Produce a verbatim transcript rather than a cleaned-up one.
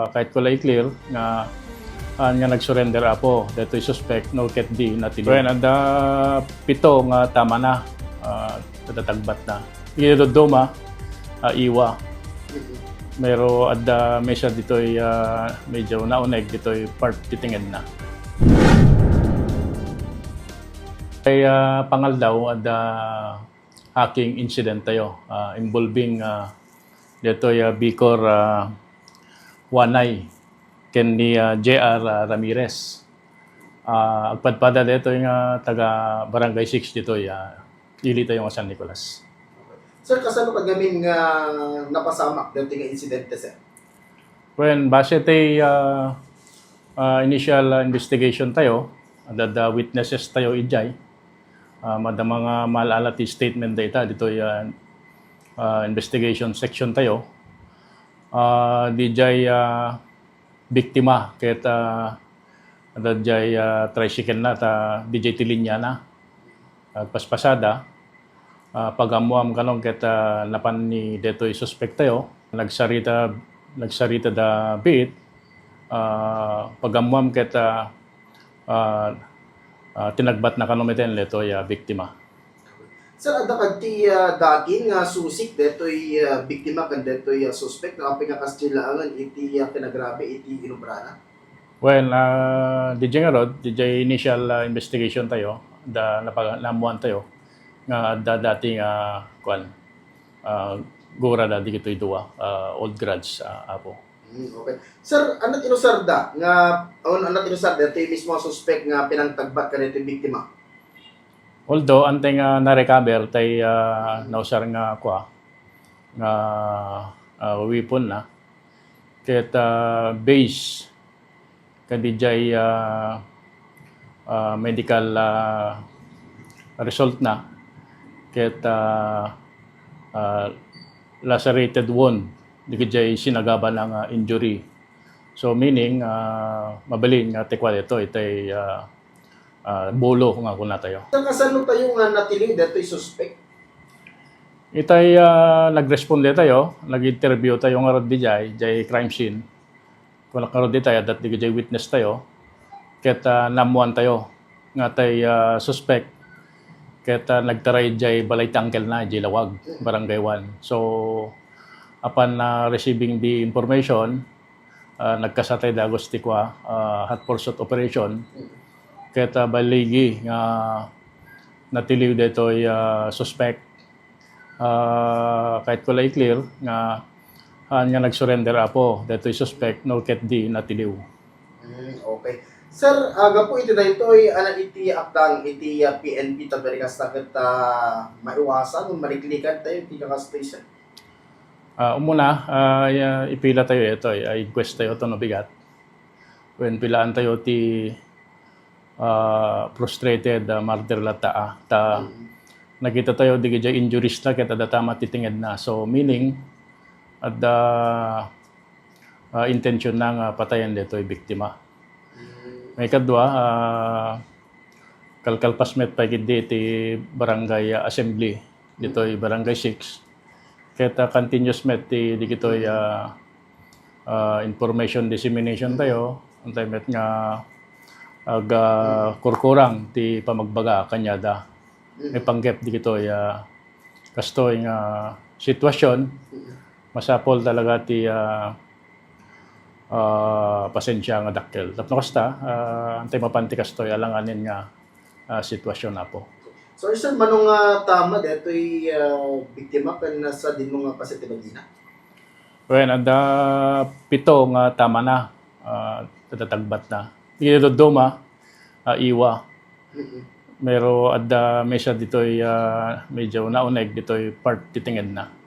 Ah, kayatko la i-clear nga, ah, nga nag-surrender, Apo, daytoy suspect no ket di natiliw. Wen, adda pito nga tama na, ah, tatagbasna. Iti dadduma, ah, iwa. Pero adda maysa ditoy, ah, medyo nauneg ditoy part ti tingedna. Kay, ah, pangaldaw, adda hacking incident tayo, ah, involving, ah, ditoy, ah, Vicor, ah, Wanay ken ni, ah, J R, ah, Ramirez. Ah, agpadpada ditoy nga taga Barangay six ditoy, ah, ili tayo nga San Nicolas. Sir, kasano kadi ngamin nga napasamak ditoy nga insidente, sir? Wen, base ti, ah, ah, initial, ah, investigation tayo, adda witnesses tayo idiay. Ah, adda mga maal-ala ti statement dayta ditoy, ah, ah, investigation section tayo. Ah, didiay, ah, biktima ket, ah, adda diay, ah, tricycle na ta didiay ti linya na. Agpaspasada, ah, pag-ammoam kano ket, ah, napan ni detoy suspect tayo. Nagsarita, nagsarita da biit, ah, pag-ammoam ket, ah, ah, ah, tinagbatna kano meten detoy, ah, biktima. Sir, adda kadi, ah, dakes nga susik detoy, ah, biktima ken detoy, ah, suspect, no? Apay nga kasdiay laengen iti, ah, kinagrabe iti inubrana? Well, ah, didiay ngarud, didiay initial, ah, investigation tayo, da, napa-, naammoan tayo nga adda dati nga, kuan, ah, gura da dagitoy dua, ah, old grudge, ah, Apo. Hmm, okay. Sir, ania ti inusarda nga, o, ania ti inusarda daytoy mismo a suspect nga pinangtagbat kadaytoy biktima? Although, ania ti nga na-recover tay, ah, nausar nga kua, nga, ah, weapon na. Ket, ah, base kadidiay, ah, ah, medical, ah, result na, ket, ah, ah, lacerated wound, didiay sinagabana nga injury. So, meaning, ah, mabalin nga ti kua daytoy, itay, ah, ah, bulo nga kuna tayo. Sir, kasano tayo nga natiliw daytoy suspect? Itay, ah, nag-respond tayo, nag-interview tayo ngarud didiay, diay crime scene. Kunak ngarud itay, adda didiay witness tayo. Ket, ah, naammoan tayo nga tay, ah, suspect ket, ah, nagtaray diay balay ti uncle na, diay Lawag, Barangay one. So, upon, ah, receiving the information, ah, nagkasatay dagus ti kua, ah, hot pursuit operation. Ket, ah, baligi nga natiliw daytoy, ah, suspect. Ah, kayatko la i-clear nga, ah, nga nag-surrender, Apo, daytoy suspect no ket di natiliw. Hmm, okay. Sir, ah, gapu iti daytoy, ania iti apdang iti, ah, P N P ta bali kasta ket, ah, maiwasan o maliklikan tayo iti kakastoy, sir? Ah, umuna, ah, ya, ipila tayo itoy, ah, inquest tayo to no bigat. Wen pilaan tayo ti, ah, frustrated, ah, murder latta, ah. Ta, nakita tayo didiay injuries na ket adda tama ti tingedna. So, meaning, adda, ah, intention na nga patayen daytoy biktima. Maikadua, ah, kalkalpas met pay ketdi iti barangay, ah, assembly ditoy Barangay six. Ket, ah, continuous met ti digitoy, ah, ah, information dissemination tayo, antay met nga ag, ah, kurkurang ti pamagbaga kaniada. Maipanggep digitoy, ah, kastoy nga sitwasyon, masapul talaga ti, ah, ah, pasensia nga dakkel. Tapno kasta, ah, antay mapan ti kastoy alanganin nga, ah, sitwasyon, Apo. So, sir, mano nga tama daytoy, ah, biktima ken sadino nga paset ti bagina? Wen, adda pito nga tama na, ah, tatatagbat na. Iti dadduma, ah, iwa. Pero adda maysa ditoy, ah, medyo nauneg ditoy part ti tingedna.